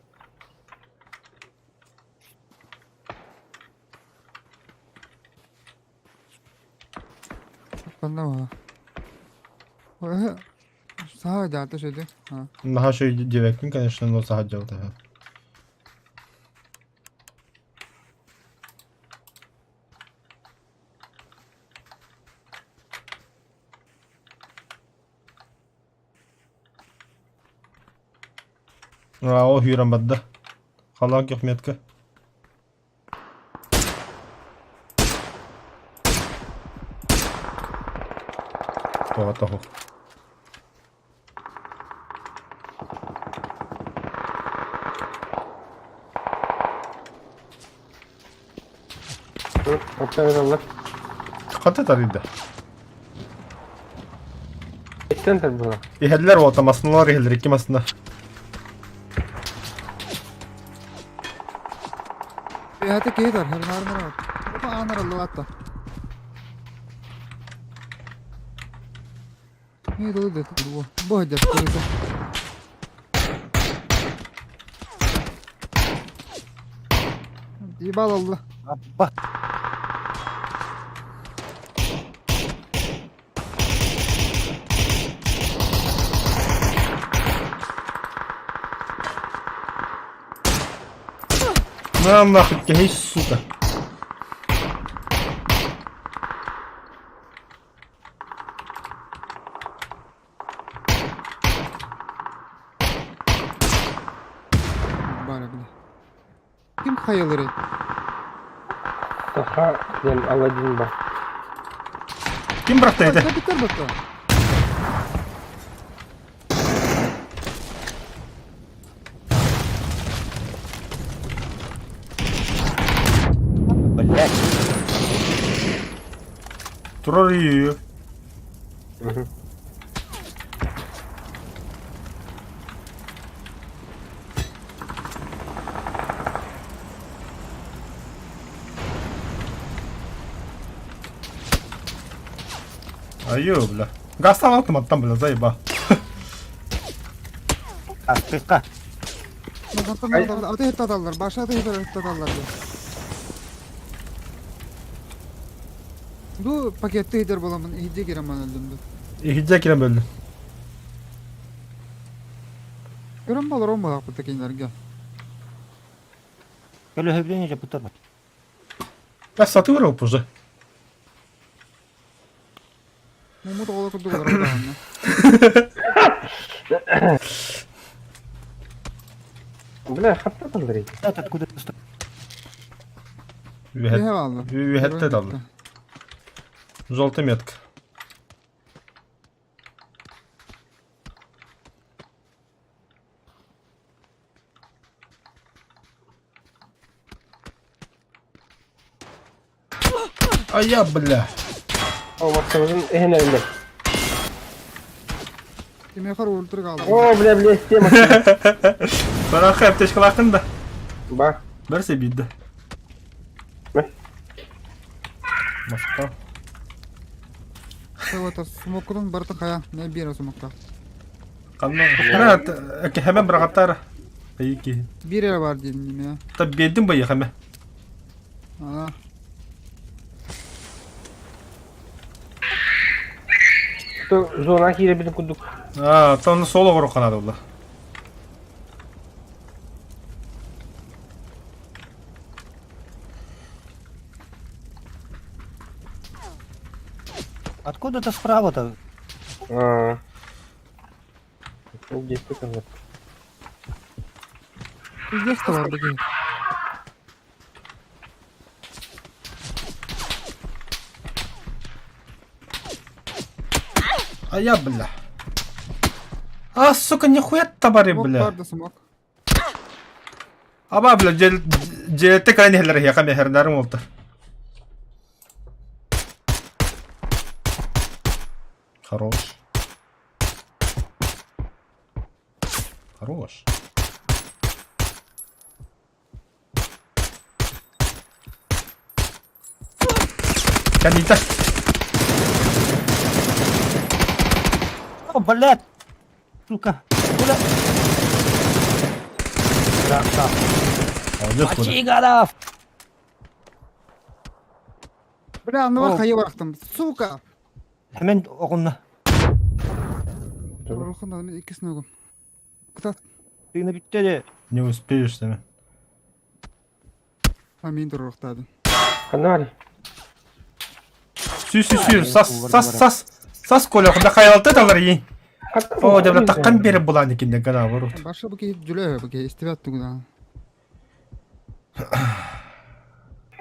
[SPEAKER 6] Ханна Саа дьаата шөдө.
[SPEAKER 1] Наха шөй девекпин, конечно, но саха дьалта. А, о, хүйрен бадда. Халак yok метка. Тоға тоғы.
[SPEAKER 4] Оттан
[SPEAKER 1] Қанта тарыйды?
[SPEAKER 4] Центр было.
[SPEAKER 1] Иһэллэр уота масыналар иһэллэр икки масына.
[SPEAKER 6] Эһэтэ киһи тар, хернаар Опа анар аллаатта. Ми дуу дет бу. Бу дет курса. Ебал алла.
[SPEAKER 5] Апа.
[SPEAKER 1] На нахуй, киһи, сука.
[SPEAKER 6] Бара бile. Ким хайылыры?
[SPEAKER 4] Саха диэн Аладдин бар.
[SPEAKER 1] Ким бырахта ити?
[SPEAKER 6] Капитан бытта.
[SPEAKER 5] Блять.
[SPEAKER 1] Турар ее.
[SPEAKER 4] Мгм.
[SPEAKER 1] Айыы, бля. Гастан алтым бля, заеба.
[SPEAKER 5] Астыка.
[SPEAKER 6] Аты хеттаталлар, баша аты хеттаталлар. Бу пакетте иһитэр буоламмын иһирдьэ киирэн баран өллүм дуу.
[SPEAKER 1] Иһирдьэ киирэн бөллүм.
[SPEAKER 6] Көрөн баларон буолаахпыт кинилэргэ.
[SPEAKER 5] Көлөһөбүлүн же бутарбат.
[SPEAKER 1] Я сатыыр уже.
[SPEAKER 6] Мумут оҕолор курдук олорор даҕаны.
[SPEAKER 4] Бля, хатта Андрей.
[SPEAKER 5] Это откуда ты
[SPEAKER 1] Үһэт.
[SPEAKER 6] Үһэ бааллар.
[SPEAKER 1] Үһэтте далла. Желтая метка. А я, бля.
[SPEAKER 4] О, машинабын эһэн эрэллэр.
[SPEAKER 6] Кимиэхэ эрэ ультра хаалла.
[SPEAKER 4] О, бля, бля, система.
[SPEAKER 1] Барахай аптечкалаахын да.
[SPEAKER 4] Ба.
[SPEAKER 1] Бәрсе биирдэ.
[SPEAKER 4] Бэ.
[SPEAKER 1] Москва.
[SPEAKER 6] Вот смоккутун барыта хайа, не биэрэ смокка.
[SPEAKER 1] Ханна хэмэн бырахаттар. Айыки.
[SPEAKER 6] Биир эрэ баар диэн ньимэ.
[SPEAKER 1] Та биэрдим байы хэмэ.
[SPEAKER 6] Аа.
[SPEAKER 4] Зона киирэбитин курдук.
[SPEAKER 1] Аа, тон сол оҕоро канада була.
[SPEAKER 5] Откуда-то справа-то?
[SPEAKER 4] Аа. Действительно.
[SPEAKER 6] Пиздец бар быги.
[SPEAKER 1] А я, бля. А, сука, нихуя табари,
[SPEAKER 6] Смок
[SPEAKER 1] бля.
[SPEAKER 6] бар да смок.
[SPEAKER 1] Аба, бля, дьиэлтэ кэлэн иһэллэр эһиэхэ миэхэрнээрим уолтар. Хорош. Хорош. Кэнниитэ.
[SPEAKER 5] О, блядь! Сука! Куда? Красавчик.
[SPEAKER 1] Молодец, Коля.
[SPEAKER 5] Мочи, гадов!
[SPEAKER 6] Бля, ну
[SPEAKER 5] О.
[SPEAKER 6] хайа барахтым. Сука!
[SPEAKER 5] Hemen оҕунна.
[SPEAKER 6] Рухан мен иккис ногум. Кытат.
[SPEAKER 5] Тыына бүттэ де.
[SPEAKER 1] Не успеешь сами.
[SPEAKER 6] А мен туруохтаадым.
[SPEAKER 4] Ханна
[SPEAKER 1] Сүү сүү сүү сас сас сас сас Коля худа хайалты талар иин. О, дебла таккан берип булан экин гана ворот.
[SPEAKER 6] Баша бу киһи дьүлэ бу киһи истибэт тугуна.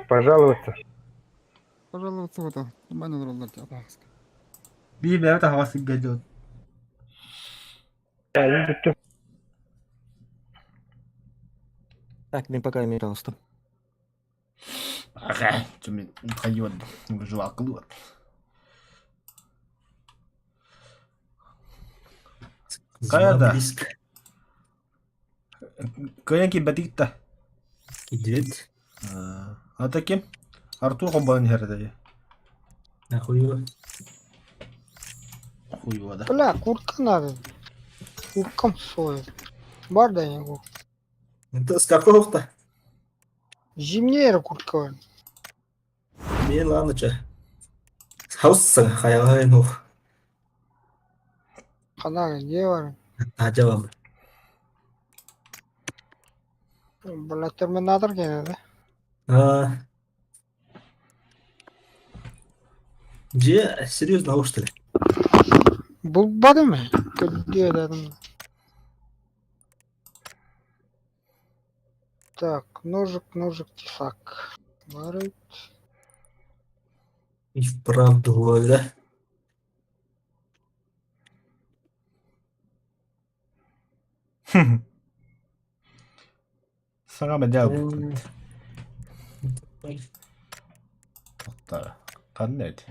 [SPEAKER 4] Пожаловаться.
[SPEAKER 6] Пожаловаться вот Нормально олороллор атааска.
[SPEAKER 1] Би бэбэ тахавасы гәдет.
[SPEAKER 4] Я бүттүм.
[SPEAKER 5] Так, мен пока пожалуйста.
[SPEAKER 1] Ага, мен хайот жуакылы. Каяда?
[SPEAKER 2] Близко.
[SPEAKER 1] Каян ки бәтикта.
[SPEAKER 2] Идет.
[SPEAKER 1] Ата ким? Артур компанын херде.
[SPEAKER 2] Нахуй.
[SPEAKER 1] Хуйвада.
[SPEAKER 3] Бля, куртка надо. Курткам стоит. Бар да не
[SPEAKER 2] Это с какого-то?
[SPEAKER 3] Зимняя куртка бар.
[SPEAKER 2] Мен ладно че. Хаус хаялай нох.
[SPEAKER 3] Ханага не бар.
[SPEAKER 2] Ажабам.
[SPEAKER 3] Бля, терминатор гene да.
[SPEAKER 2] А. Же, серьезно, а что ли?
[SPEAKER 3] Булбады mı? Kötü dedim. Так, ножик, ножик, тесак. Бар.
[SPEAKER 2] И вправду говорю, да?
[SPEAKER 1] Саҥа мэдэл Ханна эти?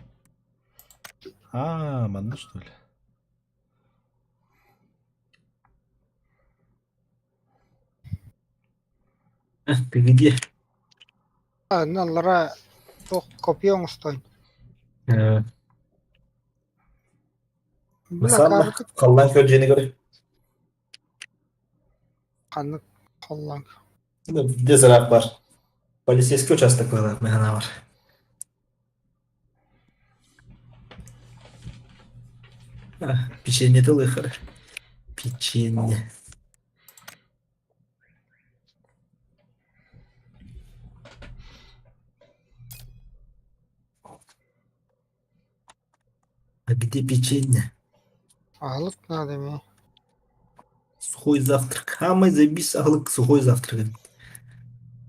[SPEAKER 1] Аа, манна что ли?
[SPEAKER 2] Ты где?
[SPEAKER 3] Наллара туох копия оҥостон. Бля,
[SPEAKER 2] Масалла,
[SPEAKER 3] карты
[SPEAKER 2] халлаан көлдьүнэ көр.
[SPEAKER 3] ханнык холлоҥ.
[SPEAKER 2] Где зыраах бар? Полицейский участок бар, мэхана бар. Печенье тылыхар. Печенье. А где печенье?
[SPEAKER 3] Аһылык надо мне.
[SPEAKER 2] Сухой завтрак. Хамай забис аһылык сухой завтрак.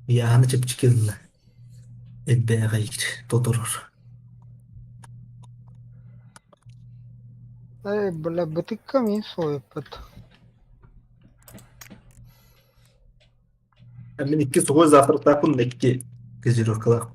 [SPEAKER 2] Яһаны чэпчэки ылла. Элбээҕи тоторор.
[SPEAKER 3] Эй, бля, бытыкка мин суойпут.
[SPEAKER 2] Мин икки сухой завтрактаахпын икки газировкалаах.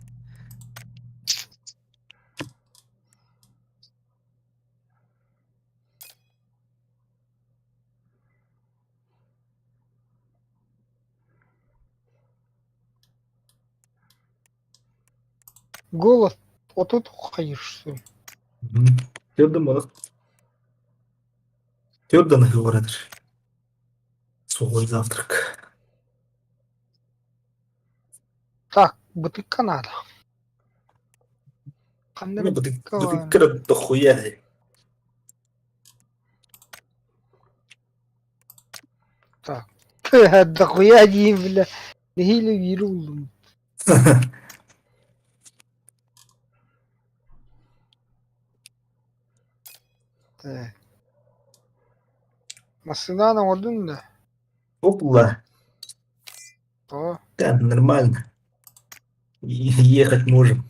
[SPEAKER 3] Голос отут хайышсын.
[SPEAKER 2] Төрдөн балык. Төрдөн баратыр. Сухой завтрак.
[SPEAKER 3] Так, бытыкка надо. Ханна бытыкка бар?
[SPEAKER 2] Бытыкка дохуя.
[SPEAKER 3] Так. Дохуя диин, бля. Нэһиилэ биири буллум. Так. Массынаан оҥордун да?
[SPEAKER 2] Опла.
[SPEAKER 3] О,
[SPEAKER 2] Да, нормально. Ехать можем.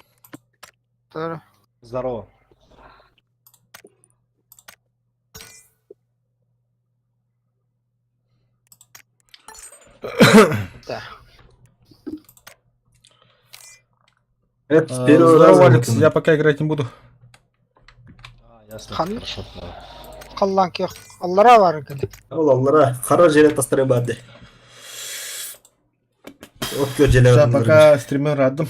[SPEAKER 3] тар.
[SPEAKER 4] Здорово.
[SPEAKER 3] Да.
[SPEAKER 2] Это с первого
[SPEAKER 1] Здорово,
[SPEAKER 2] раза
[SPEAKER 1] Алекс,
[SPEAKER 2] вот он.
[SPEAKER 1] я пока играть не буду.
[SPEAKER 4] А, ясно.
[SPEAKER 3] Ханнык
[SPEAKER 4] Хорошо. Давай.
[SPEAKER 3] халлаан киэх аллараа баар кэлэ.
[SPEAKER 2] Ол аллара хара жере тастары барды. От көр
[SPEAKER 1] Сейчас
[SPEAKER 2] желе
[SPEAKER 1] пока стример радым.